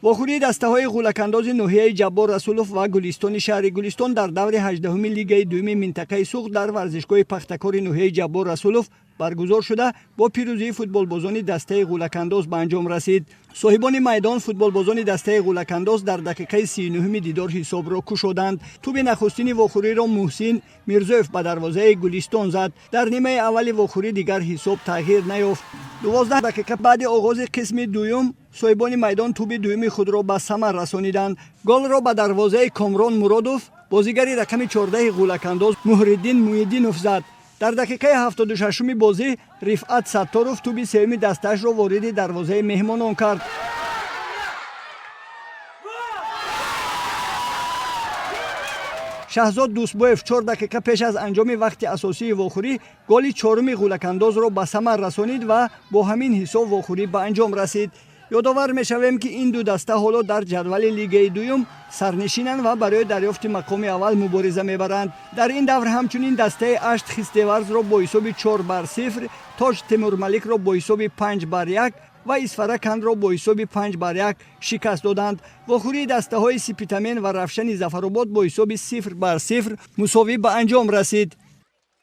Вохӯрии дастаҳои ғӯлакандози ноҳияи Ҷаббор Расулов ва Гулистони шаҳри Гулистон дар даври 18-уми лигаи дуюми минтақаи Суғд дар варзишгоҳи Пахтакори ноҳияи Ҷаббор Расулов баргузор шуда, бо пирӯзии футболбозони дастаи ғӯлакандоз ба анҷом расид. Соҳибони майдон, футболбозони дастаи ғӯлакандоз, дар дақиқаи 39-уми дидор ҳисобро кушоданд. Туби нахустини вохӯриро Муҳсин Мирзоев ба дарвозаи Гулистон зад. Дар нимаи аввали вохӯрӣ дигар ҳисоб тағйир наёфт. 12 дақиқа баъди оғози қисми дуюм соҳибони майдон туби дуюми худро ба самар расониданд. Голро ба дарвозаи Комрон Муродов бозигари рақами 14-и ғӯлакандоз Муҳриддин Муҳиддинов зад. Дар дақиқаи 76-уми бозӣ Рифъат Сатторов туби сеюми дастаашро вориди дарвозаи меҳмонон кард. Шаҳзод Дӯстбоев 4 дақиқа пеш аз анҷоми вақти асосии вохӯрӣ голи чоруми ғӯлакандозро ба самар расонид ва бо ҳамин ҳисоб вохӯрӣ ба анҷом расид. Ёдовар мешавем, ки ин ду даста ҳоло дар ҷадвали лигаи дуюм сарнишинанд ва барои дарёфти мақоми аввал мубориза мебаранд. Дар ин давр ҳамчунин дастаи Ашт Хистеварзро бо ҳисоби 4-0, Тоҷ Темурмаликро бо ҳисоби 5-1 ва Исфаракандро бо ҳисоби 5-1 шикаст доданд. Вохӯрии дастаҳои Сипитамен ва Равшани Зафаробод бо ҳисоби 0-0 мусовӣ ба анҷом расид.